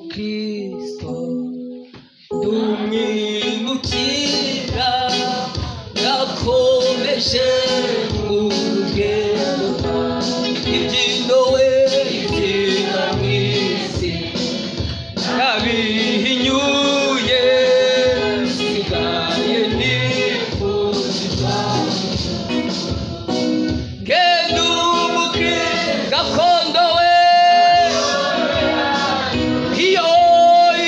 Ndumukristo ndumwimukira nakomeje urugendo ibyino we ibyino mw'isi nabihinyuye sigaye nifuza ngenda umukristo gakondo we iyo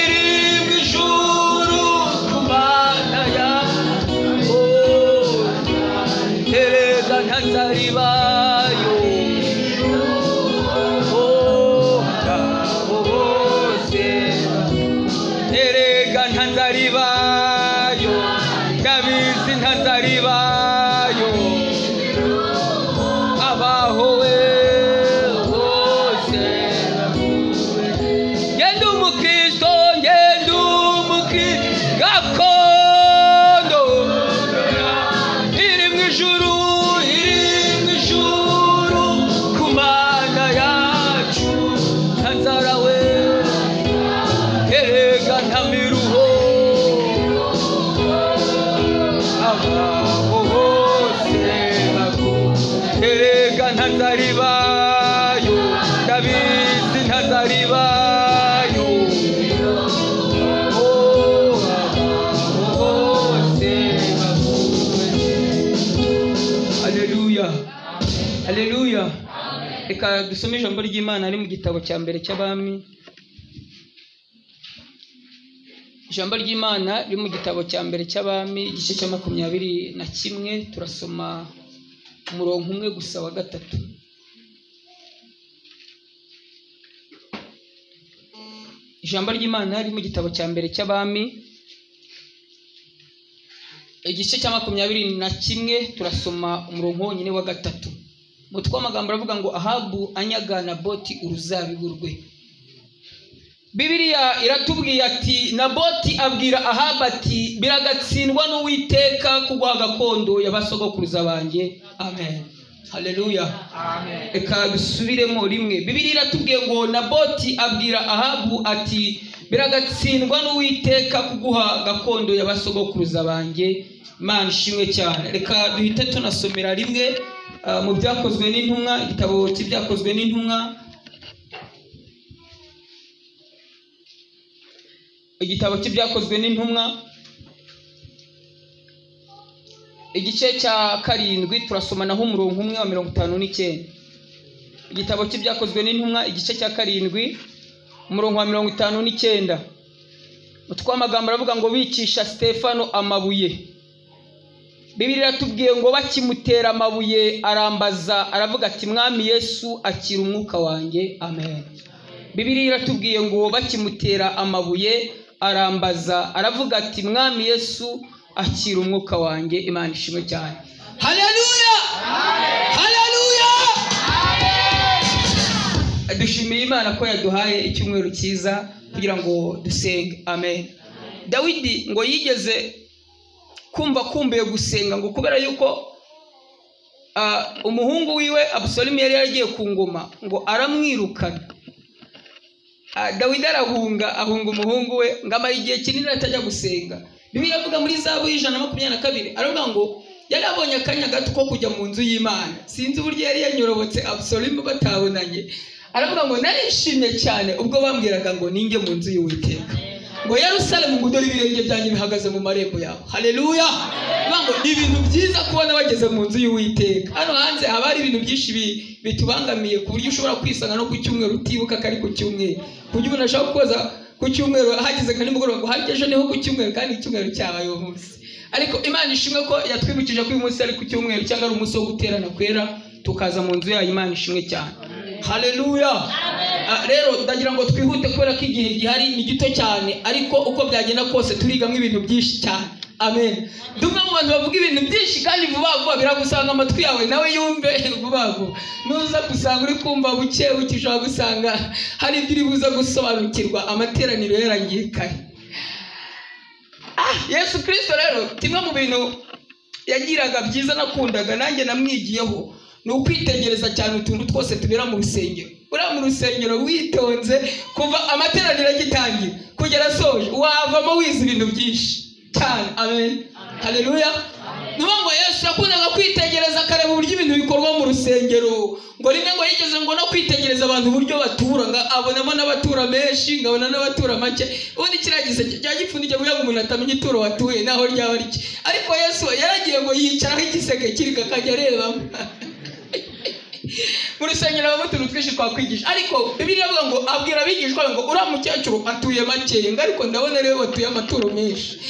iri mu ijuru ku Mana yawe erega ntazaribayo abo bose erega ntazaribayo ndabizi ntazaribayo abahowe bose ngenda umukristo ngenda umukristo gakondo iri mu ijuru iri mu ijuru ku Mana yacu nta nzara we erega nta miruho abaho bose erega ntazaribayo ndabizi ntazaribayo oh abaho bose baguwe. Haleluya, haleluya. Reka dusome ijambo ry'Imana ari mu gitabo cya mbere cy'Abami. Ijambo ry'Imana riri mu gitabo cya mbere cy'Abami igice cya 21, turasoma umurongo umwe gusa wa 3. Ijambo ry'Imana riri mu gitabo cya mbere cy'Abami igice cya 21, turasoma umurongo wonyine wa 3. Umutwe w'amagambo aravuga ngo Ahabu anyaga Naboti uruzabibu rwe. Bibiliya iratubwiye ati Naboti abwira Ahabu ati biragatsindwa n'Uwiteka kuguha gakondo y'abasogokuruza banjye. Amen, haleluya. Amen. Reka dusubiremo rimwe. Bibiliya iratubwiye ngo Naboti abwira Ahabu ati biragatsindwa n'Uwiteka kuguha gakondo y'abasogokuruza banjye. Imana ishimwe cyane. Reka duhite tunasomera rimwe mu byakozwe n'intumwa, igitabo cy'ibyakozwe n'intumwa, igitabo cy'ibyakozwe n'intumwa igice cya 7, turasoma naho umurongo umwe wa 59. Igitabo cy'ibyakozwe n'intumwa igice cya 7 umurongo wa 59. Umutwe w'amagambo aravuga ngo bicisha Stefano amabuye. Bibiliya iratubwiye ngo bakimutera amabuye arambaza aravuga ati Mwami Yesu akira umwuka wanjye. Amen. Bibiliya iratubwiye ngo bakimutera amabuye arambaza aravuga ati Mwami Yesu akira umwuka wanjye. Imana ishimwe cyane. Haleluya, haleluya. Dushimiye Imana ko yaduhaye icyumweru cyiza kugira ngo dusenge. Amen. Dawidi ngo yigeze kumva kumbuye gusenga ngo kubera yuko umuhungu wiwe Abusalomu yari yaragiye ku ngoma ngo aramwirukana. Dawidi arahunga, ahunga umuhungu we ngo amara igihe kinini atajya gusenga. Bibiliya iravuga muri Zaburi 122 aravuga ngo yari abonye akanya gato ko kujya mu nzu y'Imana. Sinzi uburyo yari yanyorobotse Abusalomu batabonanye. Aravuga ngo narishimye cyane ubwo bambwiraga ngo ninjye mu nzu y'Uwiteka. Ngo Yerusalemu ngo dore ibirenge byanjye bihagaze mu marembo yawe. Haleluya. Ngo ni ibintu byiza kubona bageze mu nzu y'Uwiteka. Hano hanze haba hari ibintu byinshi bitubangamiye ku buryo ushobora kwisanga no ku cyumweru utibuka kari ku cyumweru. Ku buryo umuntu ashobora koza ku cyumweru hageze nka nimugoroba ngo harya ejo niho ku cyumweru kandi icyumweru cyabaye uwo munsi. Ariko Imana ishimwe ko yatwibukije ko uyu munsi ari ku cyumweru cyangwa ari umunsi wo guterana kwera tukaza mu nzu yayo. Imana ishimwe cyane. Haleluya. Rero ndagira ngo twihute kubera ko igihe gihari ni gito cyane, ariko uko byagenda kose turigamo ibintu byinshi cyane. Amen. Ndumva mu bantu bavuga ibintu byinshi kandi vuba vuba biragusanga amatwi yawe nawe yumve vuba vuba. Nuza gusanga uri kumva buke buke ushobora gusanga hari ibyo uri buza gusobanukirwa amateraniro yarangiye kare. Yesu Kristo rero kimwe mu bintu yagiraga byiza nakundaga nanjye namwigiyeho Ni ukwitegereza cyane utuntu twose tubera mu rusengero. Uriya mu rusengero witonze kuva amateraniro agitangira kugera asoje, wavamo wize ibintu byinshi cyane. Amen, haleluya. Niyo ngo Yesu yakundaga kwitegereza akareba uburyo ibintu bikorwa mu rusengero. Ngo rimwe ngo yigeze ngo no kwitegereza abantu uburyo batura, ngo abonamo n'abatura menshi, ngabona n'abatura make. Ubundi kiriya giseke cya gipfundikiye kugira ngo umuntu atamenya ituro watuye naho ryaba rike. Ariko Yesu yaragiye ngo yicaraho igiseke kiri kakajya arebamo. Mu rusengero habamo utuntu twinshi twakwigisha, ariko Bibiliya ivuga ngo abwira abigishwa ngo uriya mukecuru atuye makeya, ngo ariko ndabona ariwe watuye amaturo menshi.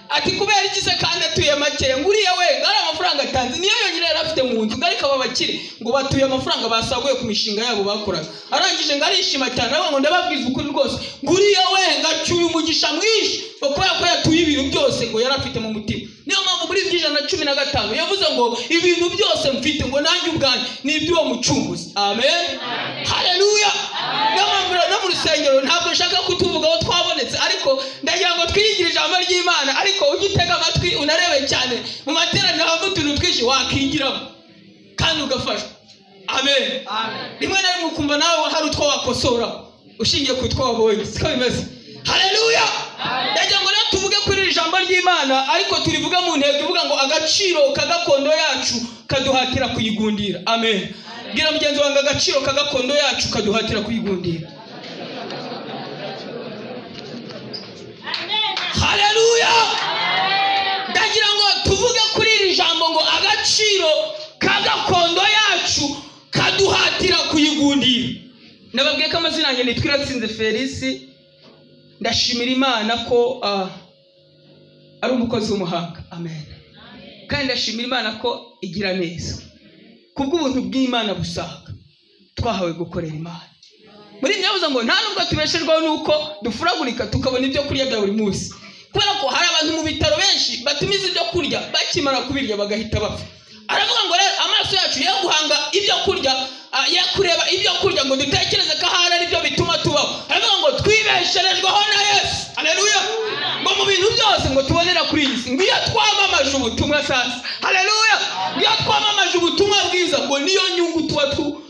Ati kubera iki se kandi atuye makeya? Ngo uriya we ngo ari amafaranga atanze niyo yonyine yari afite mu nzu, ngo ariko aba bakire ngo batuye amafaranga basaguye ku mishinga yabo bakoraga. Arangije ngo arishima cyane, aravuga ngo ndababwiza ukuri rwose, ngo uriya we ngo acyuye umugisha mwinshi ngo kubera ko yatuye ibintu byose ngo yari afite mu mutima. Niyo mpamvu muri 115 yavuze ngo ibintu byose mfite ngo nanjye ubwanjye ni iby'uwo mucunguzi. Amen, haleluya. Niyo mpamvu no mu rusengero ntabwo nshaka kutuvugaho twabonetse, ariko ndagira ngo twigire ijambo ry'Imana. Ariko ujye utega amatwi unarebe cyane mu materaniro habamo utuntu twinshi wakigiramo kandi ugafashwa. Amen. Rimwe na rimwe ukumva nawe hari utwo wakosora ushingiye ku two wabonye, siko bimeze. Haleluya. Ndagira ngo rero tuvuge kuri iri jambo ry'Imana, ariko turivuga mu ntego ivuga ngo agaciro ka gakondo yacu kaduhatira kuyigundira. Amen. Bwira mugenzi wanjye agaciro ka gakondo yacu kaduhatira kuyigundira. Haleluya. Ndagira ngo tuvuge kuri iri jambo ngo agaciro ka gakondo yacu kaduhatira kuyigundira. Nababwiye ko amazina yanjye nitwa Iratsinze Felisi. Ndashimira Imana ko ari umukozi w'umuhanga. Amen. Kandi ndashimira Imana ko igira neza. Kubw'ubuntu bw'Imana busaga twahawe gukorera Imana. Muri ibyo yavuze ngo nta nubwo tubeshejweho nuko dufuragurika tukabona ibyo kurya bya buri munsi, kubera ko hari abantu mu bitaro benshi batumiza ibyo kurya bakimara kubirya bagahita bapfa. Aravuga ngo rero amaso yacu ye guhanga ibyo kurya, ye kureba ibyo kurya ngo dutekereze ko ahari ari byo bituma tubaho. Aravuga ngo twibesherejweho na Yesu. Haleluya. Ngo mu bintu byose ngo tubonera kuri iyi si, ngo iyo twamamaje ubutumwa sasa. Haleluya. Iyo twamamaje ubutumwa bwiza ngo niyo nyungu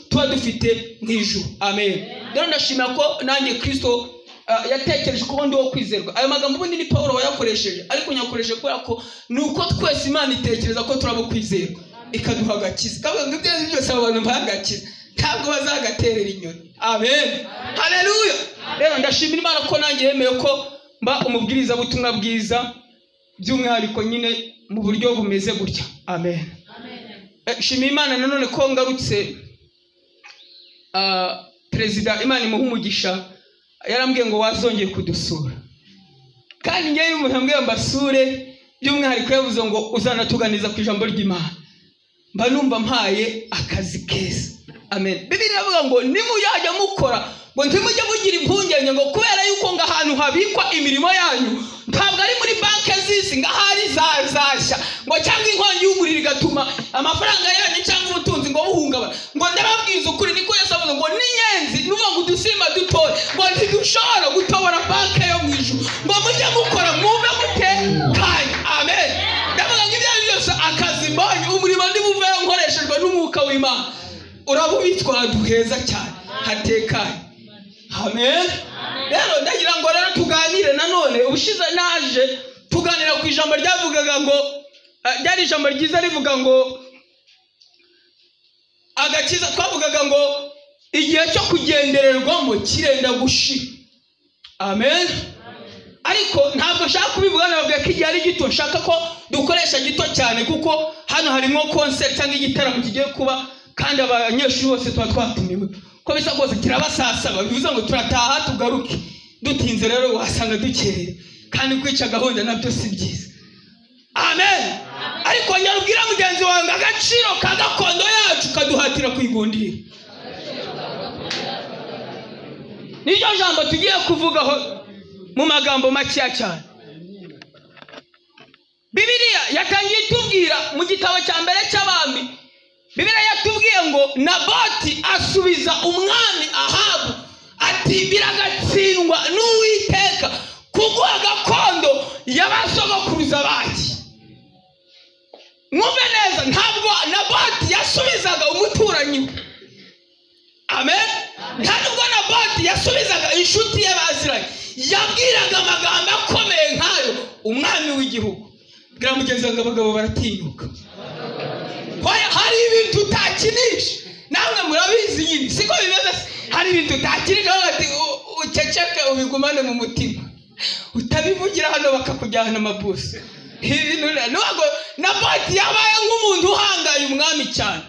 tuba dufite mu ijuru. Amen. Rero ndashimira ko nanjye Kristo yatekereje ko ndi wo kwizerwa. Ayo magambo ubundi ni Paulo wayakoresheje, ariko nyakoresheje kubera ko ni uko twese Imana itekereza ko turabo kwizerwa ikaduha agakiza. Kavuga ngo ibyo byose abantu mpagakiza ntabwo bazagaterera inyoni. Amen, haleluya. Rero ndashimira Imana ko nanjye yemeye ko mba umubwiriza butumwa bwiza, by'umwihariko nyine mu buryo bumeze gutya. Amen. Shimira Imana nanone ko ngarutse. Perezida Imana imuha umugisha, yarambwiye ngo wazongeye kudusura. Kandi ngewe umuntu ambwiye mbasure, by'umwihariko yavuze ngo uzanatuganiza ku ijambo ry'Imana, mba numva mpaye akazi keza. Amen. Bibiliya iravuga ngo nimuyajya mukora ngo ntimujye mugira impungenge ngo kubera yuko ngo ahantu habikwa imirimo yanyu ntabwo ari muri banki z'isi ngo ahari zazashya ngo cyangwa inkongi y'umuriro igatuma amafaranga yanyu cyangwa ubutunzi ngo buhungabana. Ngo ndababwiza ukuri, niko Yesu avuze ngo n'inyenzi nuvuga ngo udusimba dutoya ngo ntidushobora gutobora banki yo mu ijuru, ngo mujye mukora mwumve mutekanye. Amen. Ndavuga ngo ibyo byose akazi mbonye, umurimo ndi buveyo nkoreshejwe n'umwuka w'Imana, urabubitswa ahantu heza cyane hatekanye. Amen. Rero ndagira ngo rero tuganire nanone. Ubushize naje tuganira ku ijambo ryavugaga ngo ryari ijambo ryiza rivuga ngo agakiza. Twavugaga ngo igihe cyo kugendererwamo kirenda gushira. Amen. Ariko ntabwo nshaka kubivuga, nababwiye ko igihe ari gito, nshaka ko dukoresha gito cyane kuko hano harimo concert cyangwa igitaramo kigiye kuba, kandi abanyeshuri bose tuba twatumiwe. Ko bisa kose kirabasasaba, bivuze ngo turataha tugaruke. Dutinze rero wasanga dukerere, kandi kwica gahunda nabyo si byiza. Amen. Ariko nyarubwira mugenzi wanjye agaciro ka gakondo yacu kaduhatira kwigundira. Niryo jambo tugiye kuvugaho mu magambo makeya cyane. Bibiliya yatangiye itubwira mu gitabo cya mbere cy'Abami. Bibiliya yatubwiye ngo Naboti asubiza umwami Ahabu ati biragatsindwa n'Uwiteka kuguha gakondo y'abasogokuruza baki. Mwumve neza, ntabwo Naboti yasubizaga umuturanyi we. Amen. Nta nubwo Naboti yasubizaga inshuti ye baziranye, yabwiraga amagambo akomeye nkayo umwami w'igihugu. Bwira mugenzi wanjye, abagabo baratinyuka. Hari ibintu utakinisha, namwe murabizi nyine, siko bimeze? Hari ibintu utakinisha, ati uceceke ubigumane mu mutima, utabivugira hano bakakujyana amabuso. Ntabwo Naboti yabaye nk'umuntu uhangaye umwami cyane,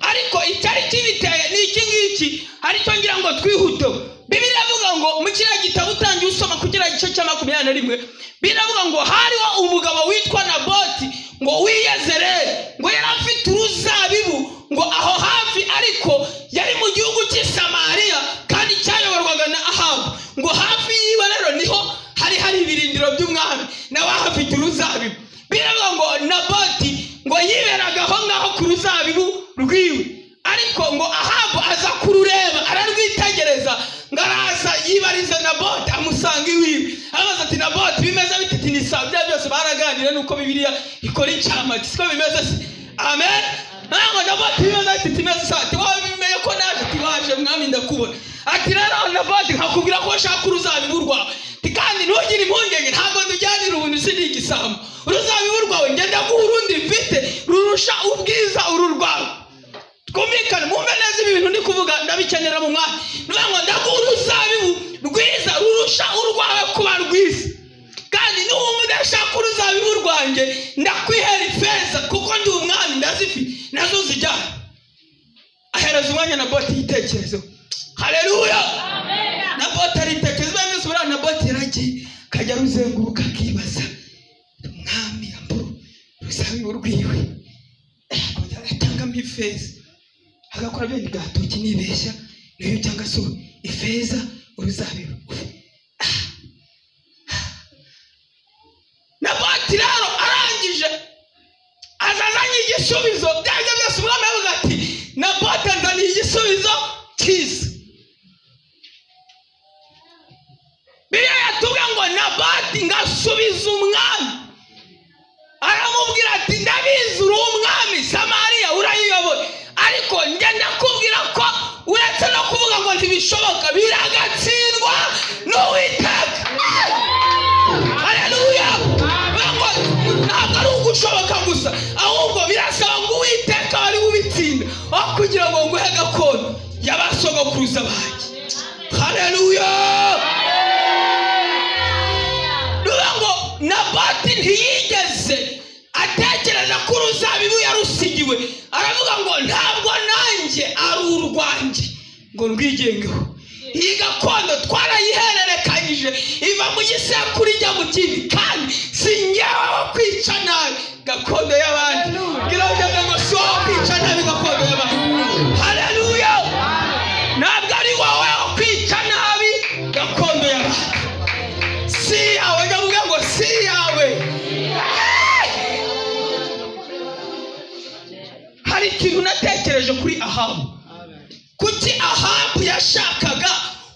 ariko icyari kibiteye ni iki ngiki, aricyo ngira ngo twihuteho. Bibiliya iravuga ngo mu kiriya gitabo utangiye usoma ku kiriya gice cya 21, biravuga ngo hariho umugabo witwa Naboti ngo w'Iyezereli, ngo yari afite uruzabibu ngo aho hafi, ariko yari mu gihugu cy'i Samariya kandi cyayoborwaga na Ahabu. Ngo hafi yiwe rero niho hari ibirindiro by'umwami, nawe ahafite uruzabibu. Biravuga ngo Naboti ngo yiberaga aho ngaho ku ruzabibu rwiwe, ariko ngo Ahabu aza kurureba ararwitegereza, ngo araza yibariza Naboti, amusanga iwiwe, arabaza ati Naboti bimeze bite? Ati ni sawa. Bya byose baraganira nuko Bibiliya ikora incamake, siko bimeze se? Amen. Ntabwo Naboti bimeze ati timeze sawa, ati wowe bimenye ko naje, ati waje mwami ndakubona. Ati rero Naboti nkakubwira ko ushaka uruzabibu rwawe, kandi ntugire impungenge, ntabwo ndujyanira ubuntu, si ni igisambo. Uruzabibu rwawe ngenda guha urundi mfite rurusha ubwiza uru rwawe. Twumvikane, mwumve neza ibi bintu ndi kuvuga, ndabikenera mu mwanya. Nuvuga ngo ndaguha uruzabibu rwiza rurusha urwawe kuba rwiza, kandi niwumva udashaka uruzabibu rwanjye ndakwihera ifeza, kuko ndi umwami ndazifite nazo zijyana. Ahereza umwanya Naboti yitekerezeho. Haleluya. Naboti aritekereza byose. Buriya Naboti yaragiye akajya aruzenguruka akibaza, umwami yambura uruzabibu rwiwe atangamo ifeza, agakora bene gatoki nibeshya niyo cyangwa se ifeza uruzabibu. Naboti rero arangije azazanye igisubizo byajya byose. Umwami avuga ati Naboti nzaniye igisubizo cyiza. Bibiliya yatubwiye ngo Naboti ngasubiza umwami, aramubwira ati ndabizi uri umwami, Samariya urayiyoboye, ariko njye ndakubwira ko uretse no kuvuga ngo ntibishoboka, biragatsindwa n'Uwiteka. Haleluya. Ntabwo ari ugushoboka gusa, ahubwo birasaba ngo Uwiteka wari ubitsinda aho kugira ngo nguhe gakondo y'abasogokuruza banjye. Haleluya. Ngo Naboti ntiyigeze atekereza ko uruzabibu yarusigiwe, aravuga ngo ntabwo nanjye ari urwanjye ngo rwigengeho. Iyi gakondo twarayihererekanyije iva mu gisekuru ijya mu kindi, kandi si njyewe wo kwica nabi gakondo y'abandi. Ngira ngo si wowe kwica nabi gakondo y'abandi. Haleluya. Ntabwo ari wowe wo kwica nabi gakondo y'abandi. Si yawe, ndavuga ngo si yawe. Hari ikintu natekereje kuri Ahabu. Kuki Ahabu yashakaga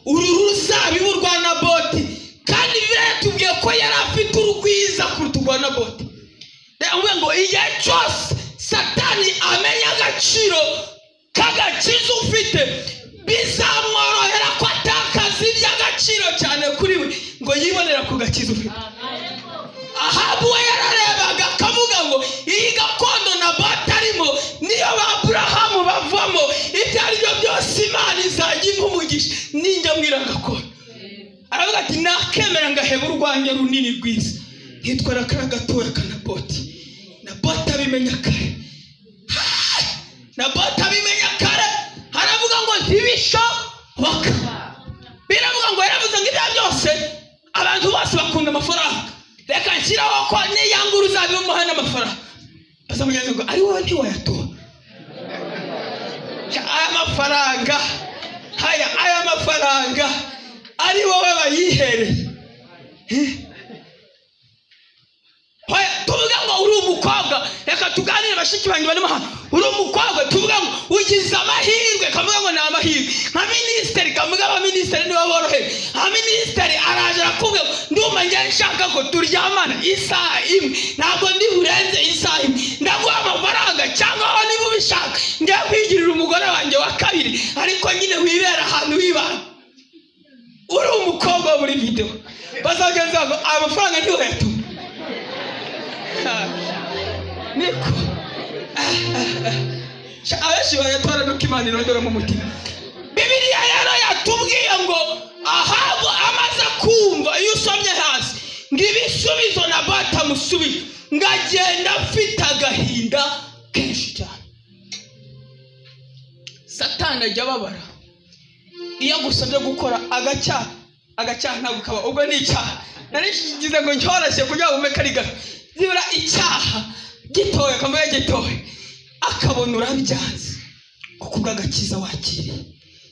uru ruzabibu rwa Naboti, kandi Bibiliya yatubwiye ko yari afite urugwiza kuruta urwa Naboti? Ndavuga ngo igihe cyose Satani amenya agaciro k'agakiza ufite, bizamworohera ko atakaza iby'agaciro cyane kuri we ngo yibonera ku gakiza ufite. Ahabu we yararebaga akavuga ngo iyi gakondo Naboti arimo niyo ba Aburahamu bavamo, ibyo ari byo byose Imana izajya impa umugisha ninjya mwira gakondo. Aravuga ati nakemera ngaheba urwanjye runini rwiza, nkitwara kariya gatoya ka Naboti. Naboti abimenya kare, Naboti abimenya kare, aravuga ngo ntibishoboka. Biravuga ngo yaravuze ngo ibyo byose abantu bose bakunda amafaranga, reka nshyiraho ko niyanga uruzabibu muha n'amafaranga. Bazamugenza ngo ari wowe ntiwayatora aya mafaranga, aya mafaranga ari wowe bayihereye. Tuvuga ngo uri umukobwa, reka tuganire bashiki banjye barimo hano. Uri umukobwa tuvuga ngo ugize amahirwe, kavuga ngo ni amahirwe. Nka minisitiri, kavuga abaminisitiri nibo borohewe. Nka minisitiri araje arakubwira ngo ndumva njye nshaka ko turyamana isaha imwe, ntabwo ndi burenze isaha imwe, ndaguha amafaranga cyangwa aho niba ubishaka njye kwigirira umugore wanjye wa kabiri, ariko nyine wibera ahantu wibana. Uri umukobwa wo muri video bazagenza ngo amafaranga ntiwe yatuma. Niko abenshi bayatwara nuko Imana irondora mu mutima. Bibiliya rero yatubwiye ngo Ahabu amaze kumva, iyo usomye hasi ngo ibisubizo Nabati amusubije, ngo agenda afite agahinda kenshi cyane. Satani ajya ababara iyo agusabye gukora agacyaha, agacyaha ntabwo kaba ubwo ni icyaha. Narishigize ngo ncyoroshye kugira ngo ume kari gato, zibura icyaha gitoya kamwe gitoya, akabona urabyanze kuko ubw'agakiza wakiriye.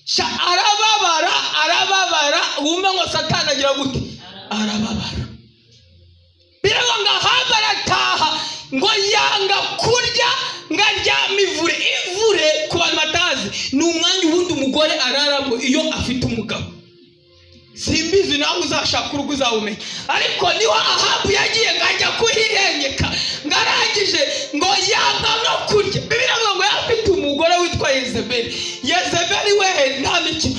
Sha arababara, arababara. Wumva ngo Satani agira gute? Arababara. Biravuga ngo Ahabu arataha ngo yanga kurya, ngo aryame ivure. Ivure ku bantu batazi ni umwanya ubundi umugore araramo iyo afite umugabo. Simbizi nawe uzashaka urugo uzawumenya, ariko niho Ahabu yagiye ngo ajya kuhihengeka, ngo arangije ngo yanga no kurya. Bibiliya ivuga ngo yari afite umugore witwa Yezebeli. Yezebeli we nta mikino,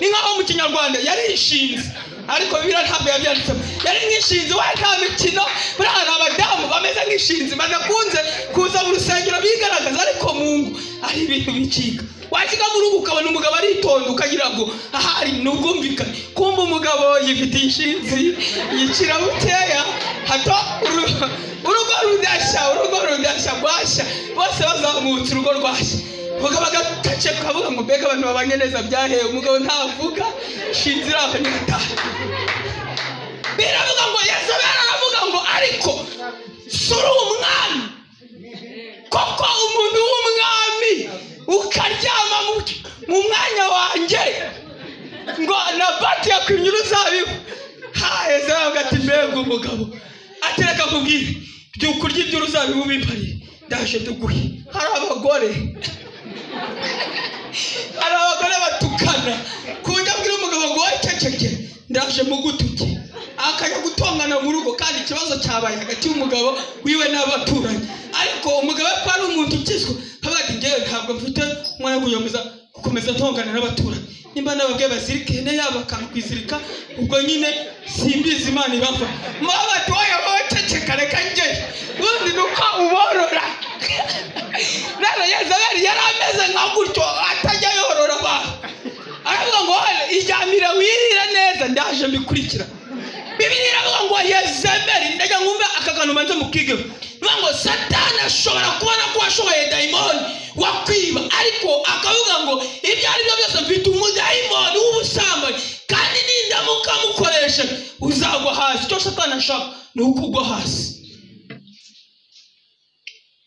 ni nkaho mu kinyarwanda yari ishinze, ariko Bibiliya ntabwo yabyanditsemo. Yari nk'ishinzi we nta mikino. Buriya hari abadamu bameze nk'ishinzi badakunze kuza mu rusengero bigaragaza, ariko mu ngo ari ibintu bicika. Wajya mu rugo ukabona umugabo aritonda ukagira ngo ahari ni ubwumvikane, kumva umugabo yifitiye ishinzi yicira bukeya, hato urugo rudashya, urugo rudashya rwashya, bose bazamutse urugo rwashya. Umugabo agatace kavuga ngo mbega abantu babanye neza byahewe, umugabo ntavuga, shinzi iraho ntiyataha. Biravuga ngo Yezebeli aravuga ngo ariko suri umwami, koko umuntu w'umwami ukaryama mu mwanya wanjye, ngo Nabati yakwimye uruzabibu. Yezebeli ati mbega umugabo, ati reka nkubwire, byuka urye iby'uruzabibu bimpariye, ndaje nduguhe. Hari abagore, hari abagore batukana ku buryo abwira umugabo ngo wowe ceceke ndaje mugutuke, akajya gutongana mu rugo, kandi ikibazo cyabaye hagati y'umugabo wiwe n'abaturanyi. Ariko umugabo ko ari umuntu ukizwa, akavuga ati njyewe ntabwo mfite umwanya wo gukomeza ntongana n'abaturanyi, nimba nababwiye bazirike ihene yabo bakakwizirika, ubwo nyine simbizi Imana ibava. Mama ati wowe wowe ceceka reka njyeyo, ubundi ni uko uborora. Rero Yezebeli yari ameze nka gutyo, atajya yorora abantu. Aravuga ngo iryamire wirire neza, ndaje mbikurikira. Bibiliya iravuga ngo Yezebeli, ndajya nkumve aka kantu manze mukigeho. Bivuga ngo Satani ashobora kubona ko washoboye dayimoni wakwiba, ariko akavuga ngo ibyo ari byo byose mfite umudayimoni w'ubusambanyi, kandi nindamuka mukoresha uzagwa hasi. Icyo Satani ashaka ni ukugwa hasi.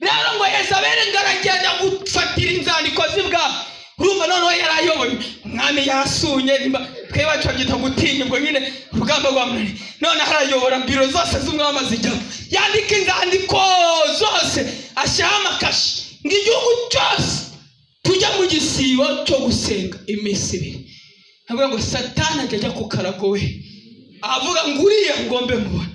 Rero ngo Yezebeli ngo aragenda gufatira inzandiko z'ibwami. Urumva noneho yari ayoboye umwami, yasunye, nimba twe iwacu babyita gutinya, ubwo nyine urugamba rwamunaniye. None arayobora biro zose z'umwami azijyamo, yandika inzandiko zose, ashyiraho amakashi ngo igihugu cyose tujya mu gisibo cyo gusenga iminsi ibiri. Avuga ngo Satani ajya ajya ku karago we, avuga ngo uriya ngombe mubone.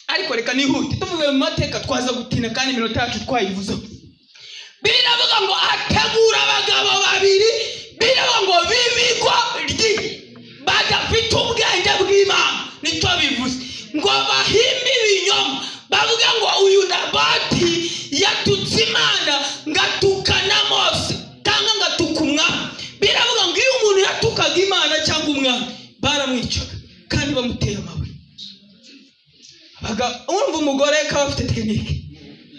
Ariko reka nihute tuvuye mu mateka twaza gutina kandi iminota yacu twayivuzeho. Biravuga ngo ategura abagabo babiri, biravuga ngo b'ibigwa ryi badafite ubwenge bw'Imana, nicyo bivuze ngo bahimbe ibinyoma, bavuga ngo uyu Nabati yatutse Imana ngatuka na Mose cyangwa ngatuka umwami. Biravuga ngo iyo umuntu yatukaga Imana cyangwa umwami baramwicaga kandi bamuteye amabuye. Urumva umugore kaba afite tekinike,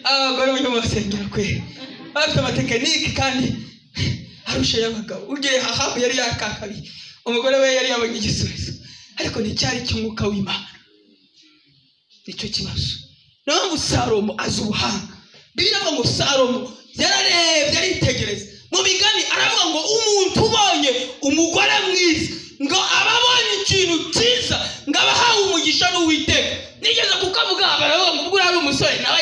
abagore bajya mu basengera kwe bafite amatekinike kandi arusha y'abagabo. Ugiye Ahabu yari yakakabiye, umugore we yari yabonye igisubizo, ariko nticyari cy'umwuka w'Imana, nicyo kibazo. Niyo mpamvu Salomo azi ubuhanga. Biravuga ngo Salomo yararebye aritegereza. Mu migani aravuga ngo umuntu ubonye umugore mwiza ngo aba abonye ikintu cyiza, ngo aba ahawe umugisha n'Uwiteka. Nigeze kukavuga baravuga ngo ubwo uri umusore nawe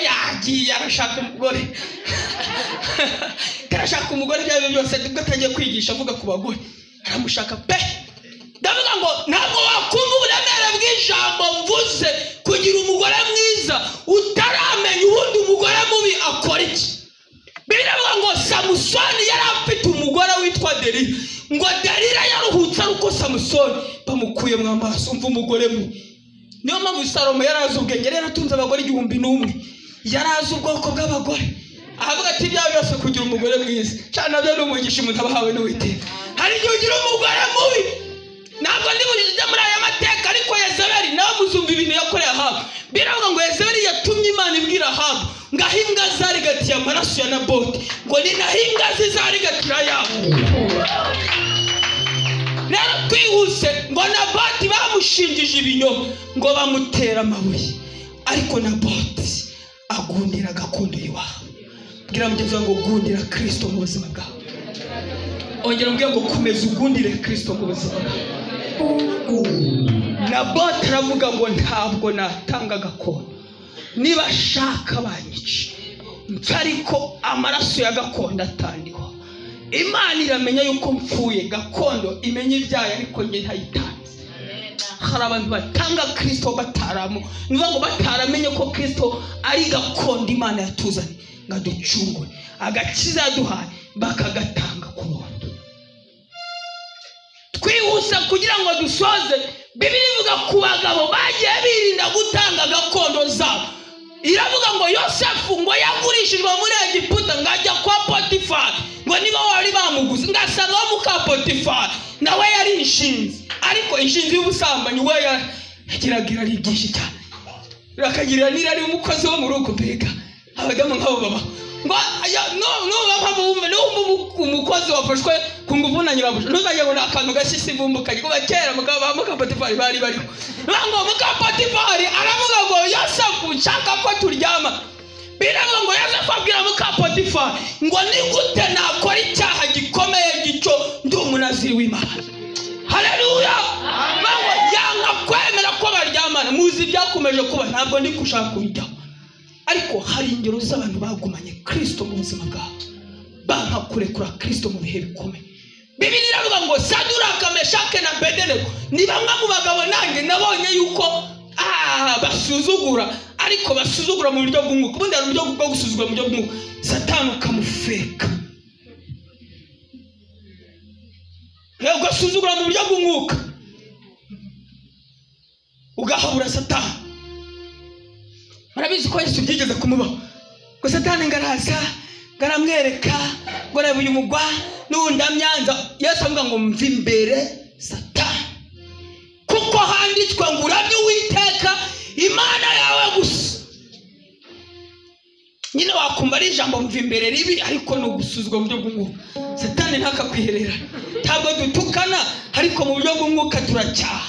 atangiye kwigisha avuga ku bagore, aramushaka pe. Ndavuga ngo ntabwo wakumva uburemere bw'ijambo mvuze kugira umugore mwiza utaramenya ubundi umugore mubi akora iki. Biravuga ngo Samusoni yari afite umugore witwa Delila, ngo Delila yaruhutse ari uko Samusoni bamukuyemo amaso. Umva umugore mubi. Niyo mpamvu Salomo yari azi ubwenge, yari yaratunze abagore 1001, yari azi ubwoko bw'abagore. Avuga ati ibya byose kugira umugore mwiza cyane nabyo ni umugisha umuntu aba ahawe n'Uwiteka. Hari igihe ugira umugore mubi. Ntabwo ndi bujye muri aya mateka, ariko Yezebeli nawe muzumva ibintu yakoreye Ahabu. Biravuga ngo Yezebeli yatumye Imana ibwira Ahabu ngo aho imbwa zarigatiye amaraso ya Naboti, ngo ni naho imbwa zizarigatira ayabo. Rero twihuse ngo Naboti bamushinjije ibinyoma, ngo bamutera amabuye, ariko Naboti agundira gakondo y'iwabo. Bwira mugenzi wawe ngo gundira Kristo mu buzima bwawe. Ongera umbwire ngo komeza ugundire Kristo mu buzima bwawe. Naboti aravuga ngo ntabwo natanga gakondo, niba ashaka banyice ariko amaraso ya gakondo atandiho. Imana iramenya yuko mpfuye, gakondo imenya ibyayo ariko njye ntayitanze. Hari abantu batanga Kristo bataramu, niba ngo bataramenye ko Kristo ari gakondo Imana yatuzanye ngo aducungure, agakiza yaduhaye bakagatanga ku buntu. Twihuse kugira ngo dusoze. Bibiliya ivuga ku bagabo bagiye birinda gutanga gakondo zabo. Iravuga ngo Yosefu ngo yagurishijwe muri Egiputa ngo ajya kwa Potifari, ngo niba wari bamuguze ngo asanga muka Potifari nawe yari inshinzi, ariko inshinzi y'ubusambanyi we yagiraga irari ryinshi cyane, akagirira n'irari umukozi wo mu rugo. Mbega abadamu nk'abo baba ngo umukozi wafashwe ku ngufu na nyirabuja, ntuzajye ngo ni akantu gashyise ivumbukanye. Kuva kera muka Potifari bari bariho. Ngo muka Potifari aravuga ngo Yosefu nshaka ko turyama. Biravuga ngo Yosefu abwira muka Potifari ngo ni gute nakora icyaha gikomeye gicyo ndi umunaziri w'Imana. Haleluya. Ngo yanga kwemera ko baryamana. Muzi ibyakomeje kuba, ntabwo ndi gushaka kubijyaho, ariko hari ingero z'abantu bagumanye Kristo mu buzima bwabo, banka kurekura Kristo mu bihe bikomeye. Bibiliya iravuga ngo Saduraka, Meshake na Abedenego ni bamwe mu bagabo nanjye nabonye yuko basuzugura, ariko basuzugura mu buryo bw'umwuka. Ubundi hari uburyo bwo gusuzugura mu buryo bw'umwuka, Satani ukamufeka. Ugasuzugura mu buryo bw'umwuka, ugahabura Satani. Murabizi ko Yesu byigeze kumubaho, ngo Satani ngaraza ngaramwereka ngo reba uyu mugwa n'undamyanza. Yesu avuga ngo mva imbere Satani, kuko handitswe ngo uramye Uwiteka Imana yawe gusa. Nyine wakumva ari ijambo mva imbere ribi, ariko ni ugusuzugura mu buryo bw'umwuka. Satani ntakakwiherera. Ntabwo dutukana, ariko mu buryo bw'umwuka turacyaha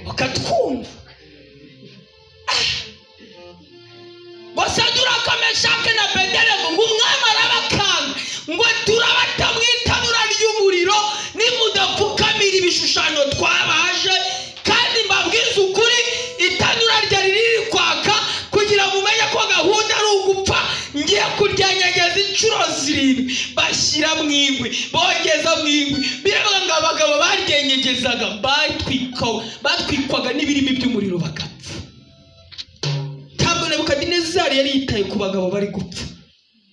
ukatwumva. Saduraka, Meshake na Abedenego ngo umwami arabakanga ngo turabata mu itanura ry'umuriro nimudapfukamira ibishushanyo twabaje. Kandi mbabwiza ukuri, itanura ryari riri kwaka kugira mumenye ko gahunda ari ugupfa. Ngiye kuryanyageza inshuro 7, bashyira mu ingwi, bongeza mu ingwi. Biravuga ngo abagabo baryenyegezaga batwikwaga n'ibirimi by'umuriro bagapfa. Ntabwo Nebukadinezari yari yitaye ku bagabo bari gupfa,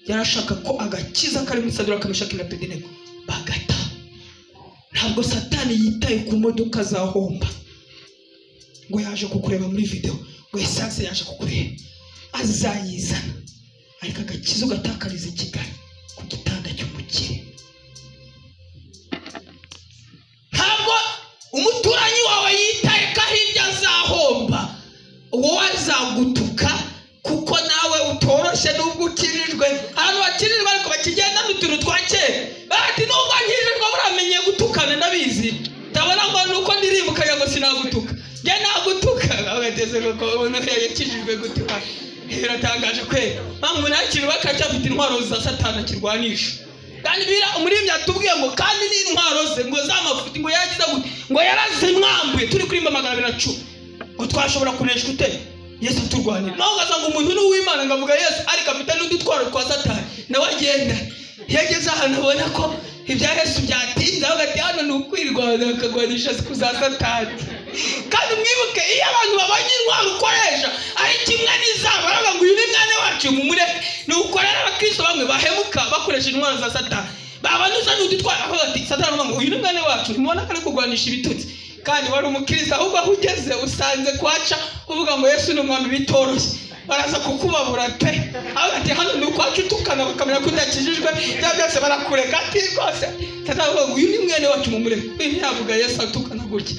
yarashaka ko agakiza kari muri Saduraka, Meshaki na Abedenego bagata. Ntabwo Satani yitaye ku modoka za homba ngo yaje kukureba muri video, ngo esanse yaje kukureba, azayizana, ariko agakiza ugatakariza i Kigali ku gitanda cy'umukire. Ntabwo umuturanyi wawe yitaye ko aho ibyo azahomba, wowe azagutuka kuko nawe utoroshye nubwo ukirijwe. Abantu bakirijwe ariko bakigenda n'utuntu twa kera, bati nubwo nkirijwe buramenye gutukana ndabizi, ndabona ngo nuko ndirimbuka ngo sinagutuka, njye nagutuka. Agateze ko umuntu yakijijwe gutuka biratangaje kwe. Mpamvu ntakiri bakacyafite intwaro za Satani akirwanisha. Kandi bira umuririmbyi atubwiye ngo kandi n'intwaro ze ngo z'amafuti ngo yagize gute, ngo yarazimwambuye. Turi kuri 210 ngo twashobora kuneshwa ute Yesu aturwanira. Naho ugasanga umuntu ni uw'Imana ngo avuga Yesu, ariko afite n'udutwaro twa Satani nawe agenda. Yageze ahantu abona ko Ibya Yesu byatinze, aho ati hano ni ukwirwanya bakagwanisha za Satani. Kandi mwibuke iyo abantu babonye intwaro ukoresha ari kimwe n'izabo, baravuga ngo uyu ni mwana wacu mumureke. Ni ukorera abakristo bamwe bahemuka bakoresha intwaro za Satani, babona uzanye udutwara aho ati Satani aravuga ngo uyu ni mwana wacu, ntimubona ko ari kurwanisha ibitutsi. Kandi wari umukristo, ahubwo aho ugeze usanze kwaca uvuga ngo Yesu ni umwami bitoroshye, baraza kukubabura pe. Aho ati hano ni ukwacu utukana bakamenya ko udakijijwe, bya byose barakureka ati rwose Satani aravuga ngo uyu ni mwene wacu mumureke. Uyu ntiyavuga Yesu atukana gutya.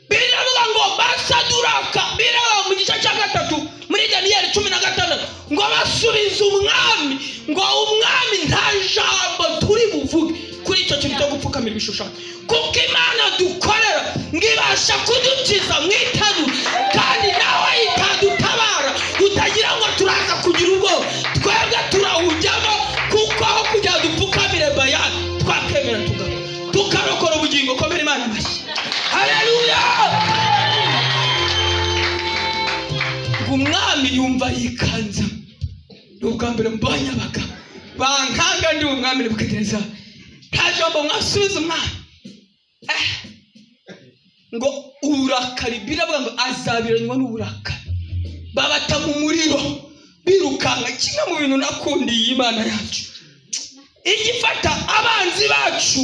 Biravuga ngo basaduraka, biravuga mu gice cya 3 muri Daniyeli 16 ngo basubize umwami ngo umwami nta jambo turi buvuge kuri icyo kintu cyo gupfukamira ibishushanyo, kuko Imana dukorera ngo ibasha kudukiza mu itanura, kandi nawe itadutabara utagira ngo turaza kugira ubwoba, twebwe turawujyamo, kuko aho kugira dupfukamire Bayali twakemera tukarokora ubugingo. Komera Imana amashyi. Haleluya. Umwami yumva yikanze, ni ubwa mbere mbonye abagabo bankanga ndi umwami Nebukadinezari, nta jambo mwasubiza umwami. Ngo uburakari, biravuga ngo azabiranywa n'uburakari, babata mu muriro birukanka. Kimwe mu bintu nakundiye Imana yacu, igifata abanzi bacu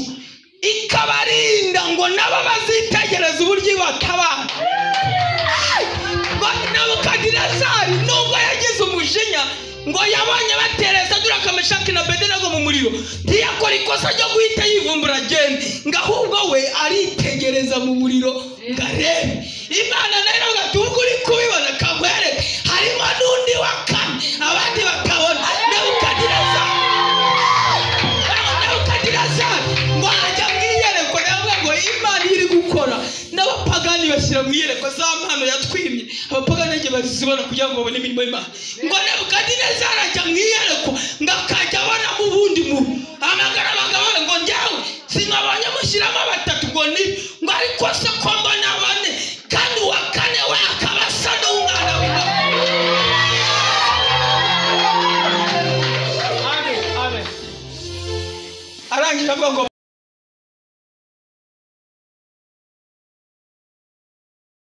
ikabarinda ngo nabo bazitegereza uburyo ibatabara. Nebukadinezari nubwo yagize umujinya ngo yabonye batereza Saduraka, Meshaki na Abedenego mu muriro, ntiyakora ikosa ryo guhita yivumbura agenda, ngo ahubwo we aritegereza mu muriro ngo arebe. Imana nayo iravuga ati ubwo uri kubibona kakwereke harimo n'undi wa kane abandi batabona. Nebukadinezari ngo ajya mu iyerekwa, nawe ngo Imana iri gukora n'abapagani bashyira mu iyerekwa za mpano yatwimye, abapagani bagiye bazibona kugira ngo babone imirimo y'Imana. Ngo Nebukadinezari ajya mu iyerekwa ngo akajya abonamo ubundi muntu, amagara abagabo ngo njyewe sinabonye mushyiramo batatu ngo ni ngo ariko se ko mbona bane, kandi uwa kane we akaba asa n'umwana w'Imana. Amen. Amen. Arangije avuga ngo